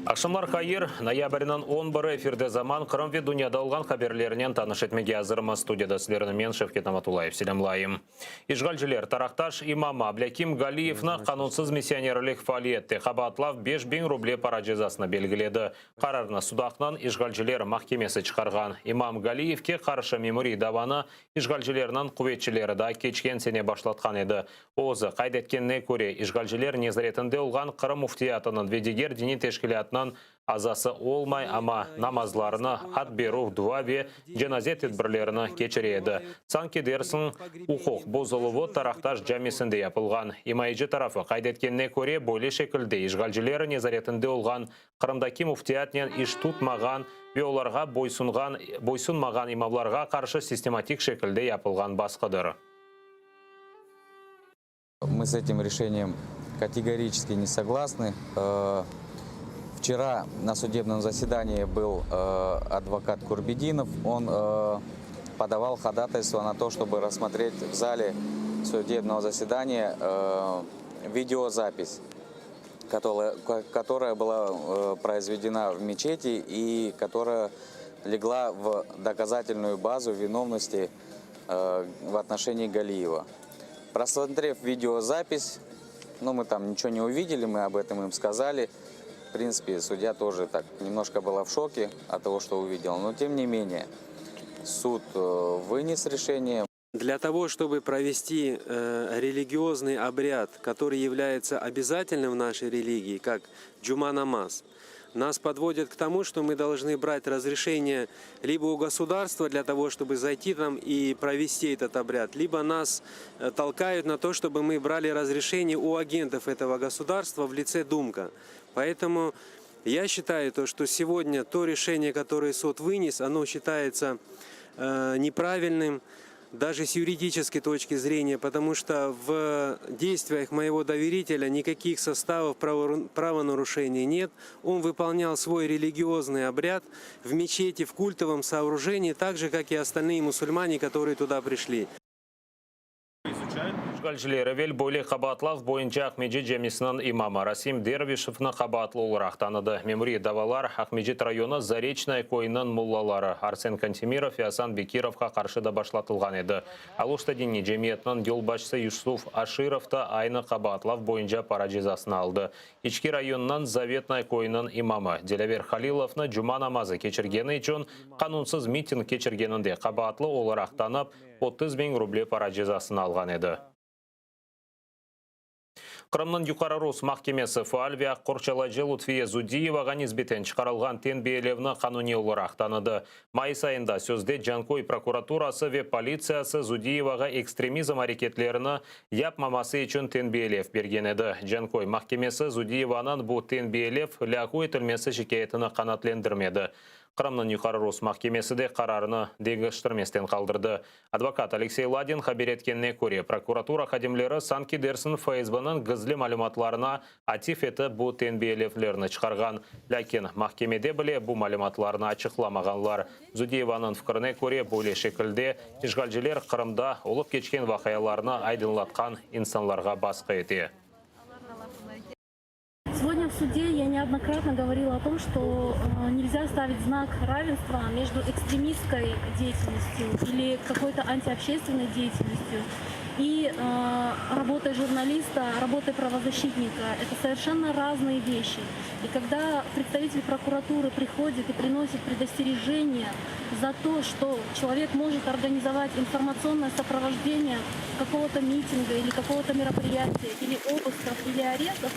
Aqşamlar hayır! Noyabrniñ on biri efirde Zaman Qırım ve dünyada olğan haberlerinen tanış etmege azırmız. Studiyada sizlerni men, Şevket Namatullayev, selâmlayım. İşğalciler Taraqtaş imamı Ablâkim Galiyevni qanunsız missionerlik faaliyette qabaatlav 5000 ruble para cezasını belgiledi. Qararnı Sudaqnıñ işğalciler mahkemesi çıqarğan. İmam Galiyevke qarşı memuriy davanı işğalcilerniñ quvetçileri daa keçken sene başlatqan edi. O özü qayd etkenine köre, işğalciler nezaretinde olğan Qırım Müftiyatınıñ ve diger diniy teşkilâtınıñ azası olmay, amma namazlarını, ad berüv, dua ve cenaze tedbirlerini keçire edi. Sanki dersiñ, uquq bozuluvı Taraqtaş camisinde yapılğan. İmayeci tarafı qayd etkenine köre, böyle şekilde işğalciler nezaretinde olğan Qırımdaki müftiyatnen iş tutmağan ve olarğa boysunğan boysunmağan imamlarğa qarşı sistematik şekilde yapılğan basqıdır. Мы с этим решением категорически не согласны. Вчера на судебном заседании был адвокат Курбединов. Он подавал ходатайство на то, чтобы рассмотреть в зале судебного заседания видеозапись, которая была произведена в мечети и которая легла в доказательную базу виновности в отношении Галиева. Просмотрев видеозапись, ну, мы там ничего не увидели, мы об этом им сказали. В принципе, судья тоже так немножко была в шоке от того, что увидел. Но, тем не менее, суд вынес решение. Для того, чтобы провести религиозный обряд, который является обязательным в нашей религии, как джума-намаз, нас подводят к тому, что мы должны брать разрешение либо у государства для того, чтобы зайти там и провести этот обряд, либо нас толкают на то, чтобы мы брали разрешение у агентов этого государства в лице Думка. Поэтому я считаю, то, что сегодня то решение, которое суд вынес, оно считается неправильным, даже с юридической точки зрения, потому что в действиях моего доверителя никаких составов правонарушений нет. Он выполнял свой религиозный обряд в мечети, в культовом сооружении, так же, как и остальные мусульмане, которые туда пришли. İşğalciler evel böyle qabaatlav boyunca Aqmecit camisiniñ imamı Rasim Dervişevni qabaatlı olaraq tanıdı. Memuriy davalar Aqmecit rayonı Zareçnoye köyüniñ mullaları Arsen Kantemirov ve Asan Bekirovğa qarşı da başlatılğan edi. Aluşta diniy cemiyetiniñ yolbaşçısı Yusuf Aşirov da aynı qabaatlav boyunca para cezasını aldı. İçki rayonınıñ Zavetnoye köyüniñ imamı Dilâver Halilovnı cuma namazı keçirgeni içün qanunsız miting keçirgeninde qabaatlı olaraq tanıp, 30 biñ ruble para cezasını alğan edi. Qırımnıñ Yuqarı Rus mahkemesi faal ve aq qorçalayıcı Lutfiye Zudiyevağa nisbeten çıqarılğan tenbiyelevni qanuniy olaraq tanıdı. Mayıs ayında sözde Canköy prokuraturası ve politsiyası Zudiyevağa ekstremizm areketlerini yapmaması içün tenbiyelev bergen edi. Canköy mahkemesi Zudiyevanıñ bu tenbiyelev lâğu etilmesi şikâyetini qanaatlendirmedi. Qırımnıñ Yuqarı Rus mahkemesi de qararını deñiştirmesten qaldırdı. Advokat Aleksey Ladin haber etkenine köre, prokuratura hadimleri sanki dersiñ FSBniñ gizli malümatlarına atif etip bu tenbiyelevlerni çıqarğan. Lâkin mahkemede bile bu malümatlarnı açıqlamağanlar. Zudiyevanıñ fikrine köre, böyle şekilde işğalciler Qırımda olıp keçken vaqialarnı aydınlatqan insanlarğa basqı ete. Сегодня в суде я неоднократно говорила о том, что нельзя ставить знак равенства между экстремистской деятельностью или какой-то антиобщественной деятельностью и работой журналиста, работой правозащитника. Это совершенно разные вещи. И когда представитель прокуратуры приходит и приносит предостережение за то, что человек может организовать информационное сопровождение какого-то митинга или какого-то мероприятия, или обысков, или арестов,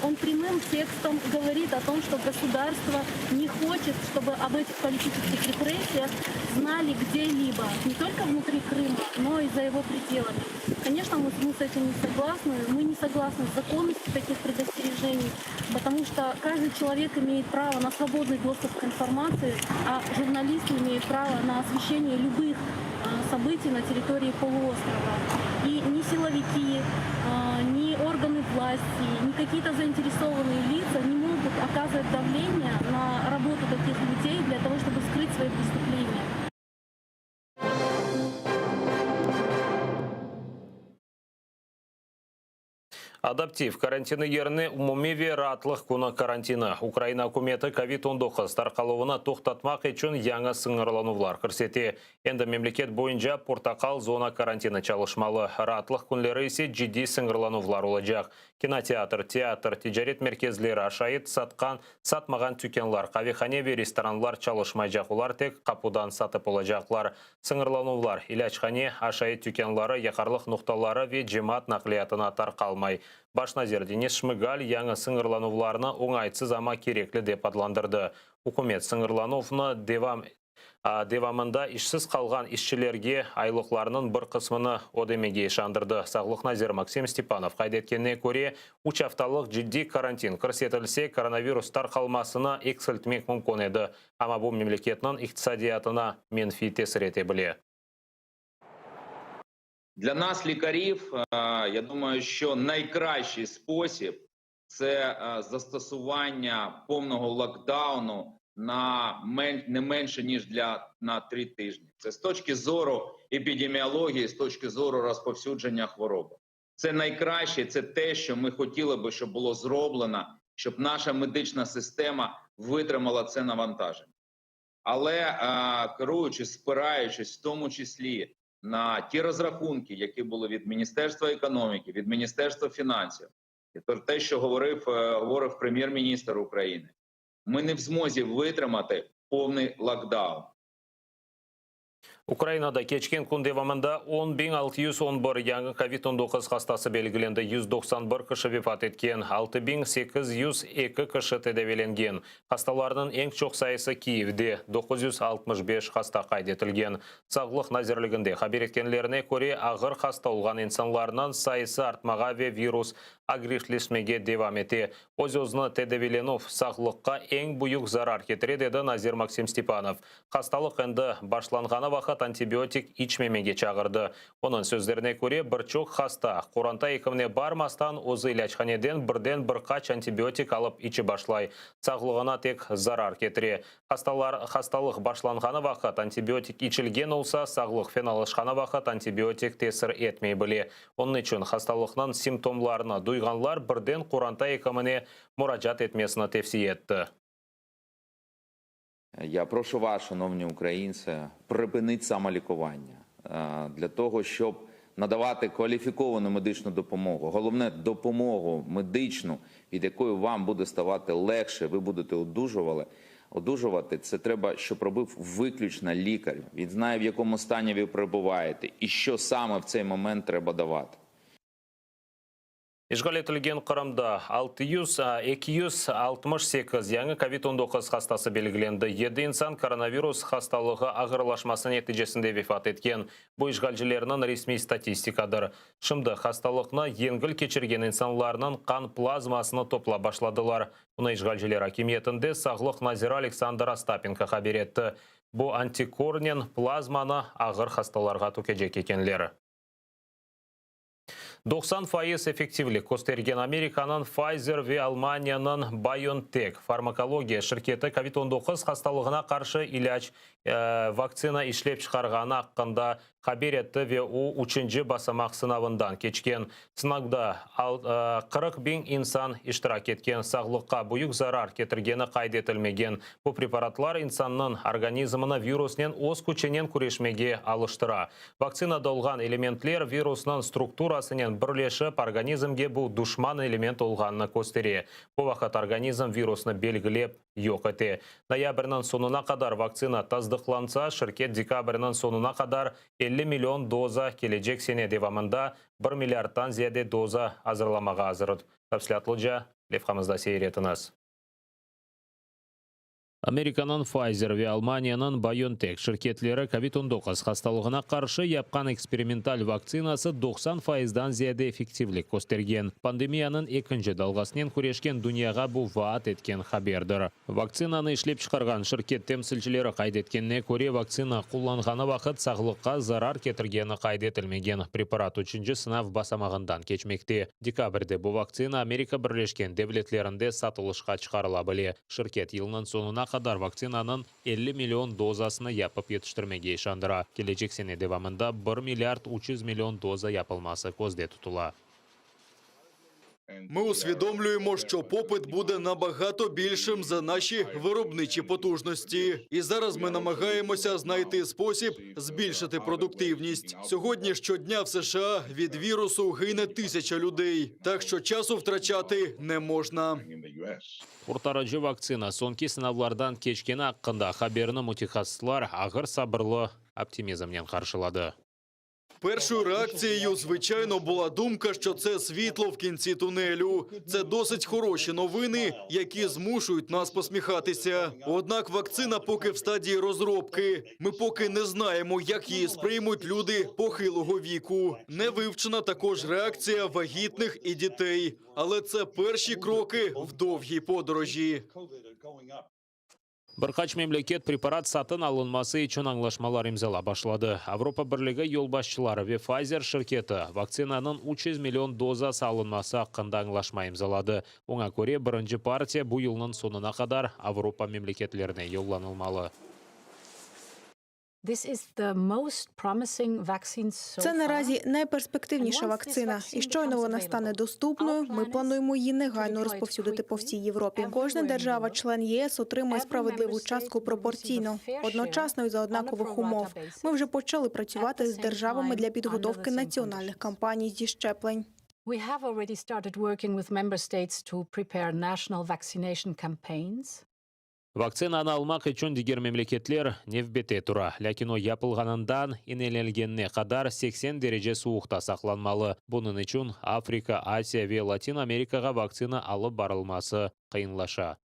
он прямым текстом говорит о том, что государство не хочет, чтобы об этих политических репрессиях знали где-либо, не только внутри Крыма, но и за его пределами. Конечно, мы с этим не согласны, мы не согласны с законностью таких предостережений, потому что каждый человек имеет право на свободный доступ к информации, а журналисты имеют право на освещение любых событий на территории полуострова. И ни силовики, ни органы власти, ни какие-то заинтересованные лица не могут оказывать давление на работу таких людей для того, чтобы скрыть свои преступления. Adaptiv karantini yerine umumiy ve raatlıq künü karantini. Ukraina ükümeti COVID-19 tarqaluvını toqtatmaq içün yañı sıñırlanuvlar kirsete. Endi memleket boyunca portaqal zona karantini çalışmalı, raatlıq künleri ise ciddiy sıñırlanuvlar olacaq. Kinoteatr, teatr, ticaret merkezleri, aşayt satqan, satmağan tükânlar, qavehane ve restoranlar çalışmaycaq, olar tek qapudan satıp olacaqlar. Sıñırlanuvlar ilâchane, aşayt tükânları, yaqarlıq noqtaları ve cemaat naqliyatına tarqalmay. Baş nazir Denis Şmıgal yañı sıñırlanuvlarnı oñaytsız, amma kerekli dep adlandırdı. Ükümet sıñırlanuvnı devam devamında işsiz qalğan işçilerge aylıqlarınıñ bir qısmını ödemege işandırdı. Sağlıq naziri Maksim Stepanov qayd etkenine köre, üç aftalıq ciddiy karantin kirsetilse, koronavirus tarqalmasını eksiltmek mümkün edi, amma bu memleketniñ iqtisadiyatına menfiy tesir ete bile. Для нас, лікарів, я думаю, що найкращий спосіб це застосування повного локдауну на не менше ніж для на 3 тижні. Це з точки зору епідеміології, з точки зору розповсюдження хвороби. Це найкраще, це те, що ми хотіли би, щоб було зроблено, щоб наша медична система витримала це навантаження. Але керуючись, спираючись в тому числі на ті розрахунки, які були від Міністерства економіки, від Міністерства фінансів, і то те, що говорив прем'єр-міністр України, ми не в змозі витримати повний локдаун. Ukrainada keçken kün devamında 10.611 yañı COVID-19 hastası belgilendi, 191 kişi vefat etken, 6802 kişi tedaviylengen. Hastalarnıñ eñ çoq sayısı Kiyevde, 965 hasta qayd etilgen. Sağlıq nazirliginde haber etkenlerine köre, ağır hasta olğan insanlarnıñ sayısı artmağa ve virus agressivleşmege devam ete. Öz-özüni tedaviylenüv sağlıqqa eñ büyük zarar ketire, dedi nazir Maksim Stepanov. Hastalıq endi başlanğanı vaqıt antibiotik içmemege çağırdı. Onıñ sözlerine köre, bir çoq hasta qoranta ekimine barmastan özü ilâchaneden birden bir qaç antibiotik alıp içip başlay. Sağlığına tek zarar ketire. Hastalar, hastalıq başlanğanı vaqıt antibiotik içilgen olsa, sağlıq fenalaşqanı vaqıt antibiotik tesir etmey bile. Onıñ içün hastalıqnıñ simptomlarını duyğanlar birden qoranta ekimine muracaat etmesini tevsiye etti. Я прошу вас, шановні українці, припинити самолікування для того, щоб надавати кваліфіковану медичну допомогу. Головне допомогу медичну, від якої вам буде ставати легше, ви будете одужували. Одужувати це треба, щоб робив виключно лікар. Він знає, в якому стані ви перебуваєте і що саме в цей момент треба давати. İşğal etilgen Qırımda 600, 268 yañı COVID-19 hastası belgilendi. 7 insan koronavirus hastalığı ağırlaşması neticesinde vefat etken. Bu işğalcilerniñ resmiy statistikadır. Şimdi hastalıqnı yengil keçirgen insanlarnıñ qan plazmasını toplap başladılar. Bunı işğalciler akimiyetinde Sağlıq naziri Aleksandr Ostapenko haber etti. Bu antikornen plazmanı ağır hastalarğa tökecek ekenler. 90% effektivlik köstergen Amerikanıñ Pfizer ve Almaniyanıñ BioNTech farmakologiya şirketi COVID-19 hastalığına qarşı ilâc vaktsina işlep çıqarğanı aqqında haber etti ve o üçünci basamaq sınavından keçken. Sınavda 40 biñ insan iştirak etken, sağlıqqa büyük zarar ketirgeni qayd etilmegen. Bu preparatlar insannıñ organizmini virusnen öz küçünen küreşmege alıştıra. Vaktsinada olğan elementler virusnıñ strukturasınen birleşip, organizmge bu duşman element olğanını köstere. Bu vaqıt organizm virusnı belgilep yoq ete. Noyabrniñ soñuna qadar vaktsina tasdıqlansa, şirket dekabrniñ soñuna qadar 50 million doza, kelecek sene devamında 1 milliardtan ziyade doza azırlamağa azır. Tafsilâtlıca levhamızda seyir etiñiz. Amerikanıñ Pfizer ve Almaniyanıñ BioNTech şirketleri COVID-19 hastalığına qarşı yapqan eksperimental vaktsinası 90 faizdan ziyade effektivlik köstergen. Pandemiyanıñ ekinci dalğasınen küreşken dünyağa bu vaat etken haberdir. Vaktsinanı işlep çıqarğan şirket temsilcileri qayd etkenine köre, vaktsina qullanğanı vaqıt sağlıqqa zarar ketirgeni qayd etilmegen. Preparat üçünci sınav basamağından keçmekte. Dekabrde bu vaktsina Amerika Birleşken Devletlerinde satılışqa çıqarıla bile. Şirket yılnıñ soñuna qadar vaktsinanıñ 50 million dozasını yapıp yetiştirmege işandıra. Kelecek sene devamında 1 milliard 300 million doza yapılması közde tutula. Ми усвідомлюємо, що попит буде набагато більшим за наші виробничі потужності. І зараз ми намагаємося знайти спосіб збільшити продуктивність. Сьогодні щодня в США від вірусу гине тисяча людей, так що часу втрачати не можна. Qurtarıcı vaktsina soñki sınavlardan keçkeni aqqında haberni mütehassıslar ağır sabırlı optimizmnen qarşıladı. Першою реакцією, звичайно, була думка, що це світло в кінці тунелю. Це досить хороші новини, які змушують нас посміхатися. Однак вакцина поки в стадії розробки. Ми поки не знаємо, як її сприймуть люди похилого віку. Не вивчена також реакція вагітних і дітей. Але це перші кроки в довгій подорожі. Bir qaç memleket preparat satın alınması içün añlaşmalar imzalap başladı. Avropa Birligi yolbaşçıları ve Pfizer şirketi vaktsinanıñ 300 million dozası alınması aqqında añlaşma imzaladı. Oña köre, birinci partiya bu yılnıñ soñuna qadar Avropa memleketlerine yollanılmalı. This is the most promising vaccine so Це far. наразі найперспективніша вакцина, і щойно вона стане доступною, ми плануємо її негайно розповсюдити по всій Європі. Кожна держава-член ЄС отримає справедливу частку пропорційно, одночасно і за однакових умов. Ми вже почали працювати з державами для підготовки національних кампаній зі щеплень. We have already started working with member states to prepare national vaccination campaigns. Vaktsinanı almaq içün diger memleketler nevbette tura. Lâkin o yapılğanından inelgenine qadar 80 derece suvuqta saqlanmalı. Bunıñ içün Afrika, Asiya ve Latin Amerikağa vaktsina alıp barılması qıyınlaşa.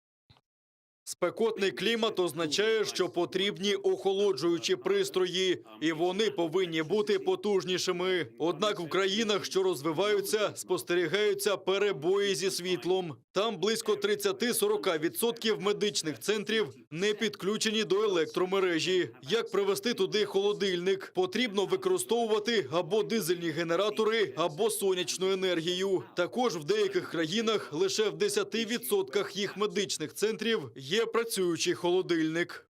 Спекотний клімат означає, що потрібні охолоджуючі пристрої, і вони повинні бути потужнішими. Однак в країнах, що розвиваються, спостерігаються перебої зі світлом. Там близько 30-40% медичних центрів не підключені до електромережі. Як привезти туди холодильник? Потрібно використовувати або дизельні генератори, або сонячну енергію. Також в деяких країнах лише в 10% їх медичних центрів є працюючий холодильник.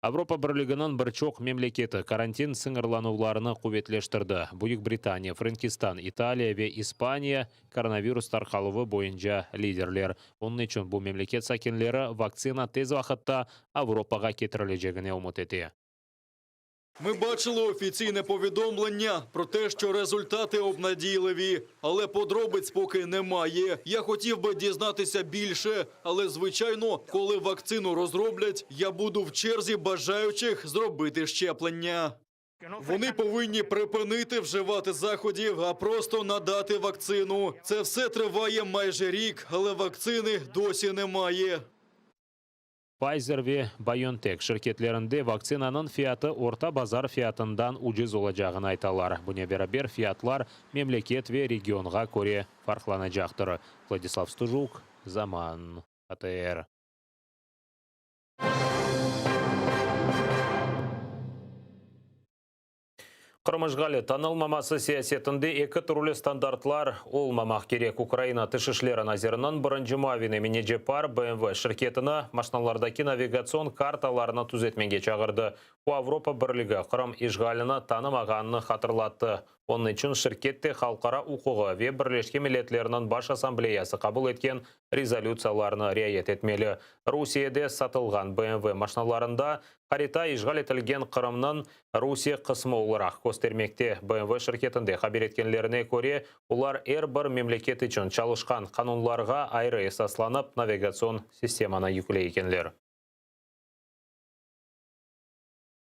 Avropa Birliginiñ bir çoq memleketi karantin sıñırlanuvlarını quvetleştirdi. Büyük Britaniya, Frenkistan, İtaliya ve İspaniya koronavirus tarqaluvı boyunca liderler. Onıñ içün bu memleket sakinleri vaktsina tez vaqıtta Avropağa ketirilecegine ümüt ete. Ми бачили офіційне повідомлення про те, що результати обнадійливі, але подробиць поки немає. Я хотів би дізнатися більше, але звичайно, коли вакцину розроблять, я буду в черзі бажаючих зробити щеплення. Вони повинні припинити вживати заходів, а просто надати вакцину. Це все триває майже рік, але вакцини досі немає. Pfizer ve BioNTech şirketlerinde vaktsinanıñ fiyatı orta bazar fiyatından ucuz olacağını aytalar. Bunen beraber fiyatlar memleket ve regionğa köre farqlanacaqtır. Vladislav Stujuk, Zaman, ATR. Qırım işğali tanılmaması siyasetinde eki türlü standartlar olmamaq kerek. Ukraina Tış işleri naziriniñ birinci muavini Emine Ceppar BMW şirketini maşinalardaki navigatsion kartalarını tüzetmege çağırdı. O, Avropa Birligi Qırım işğalini tanımağanını hatırlattı. Onıñ içün şirket de halqara uquğı ve Birleşken Milletlerniñ Baş Assambleyası qabul etken rezolütsiyalarnı riayet etmeli. Rusiyede satılğan BMW maşinalarında harita işğal etilgen Qırımnıñ Rusiye qısmı olaraq köstermekte. BMW şirketinde haber etkenlerine köre, olar er bir memleket içün çalışqan qanunlarğa ayrı esaslanıp navigatsion sistemanı yükley ekenler.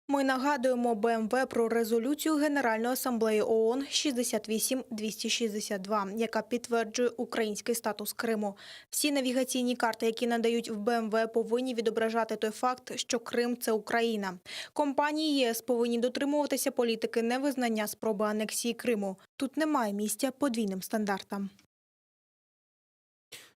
Ми нагадуємо БМВ про резолюцію Генеральної асамблеї ООН 68262, яка підтверджує український статус Криму. Всі навігаційні карти, які надають в БМВ, повинні відображати той факт, що Крим – це Україна. Компанії ЄС повинні дотримуватися політики невизнання спроби анексії Криму. Тут немає місця подвійним стандартам.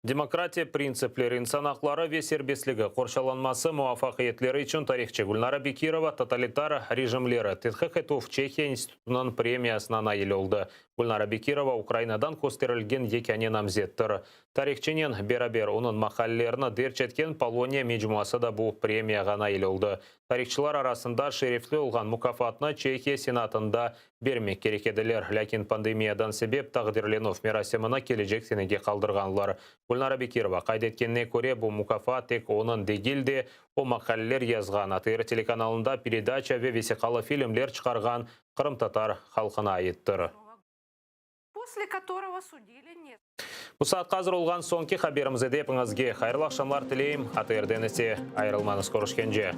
Demokratiya printsipleri, insan aqları ve serbestligi qorçalanması muvafaqiyetleri içün tarihçı Gülnara Bekirova totalitar rejimleri tedqiq etüv Çehiya institutınıñ premiyasına nail oldı. Gülnara Bekirova Ukrainadan kösterilgen yekâne namzettir. Tarihçınen beraber onıñ maqalelerini derc etken Poloniya mecmuası da bu premiyağa nail oldı. Tarihçılar arasında şerefli olğan mukâfatnı Çehiya Senatında bermek kerek ediler, lâkin pandemiyadan sebep taqdirlenüv merasimini kelecek senege qaldırğanlar. Gülnara Bekirova qayd etkenine köre, bu mukâfat tek onıñ degil de, o maqaleler yazğan, ATR telekanalında peredaça ve vesiqalı filmler çıqarğan qırımtatar halqına aittir. Bu saatqa azır olğan soñki haberimiz edi. Epiñizge hayırlı aqşamlar tileyim. ATRden ise ayırılmañız. Körüşkence.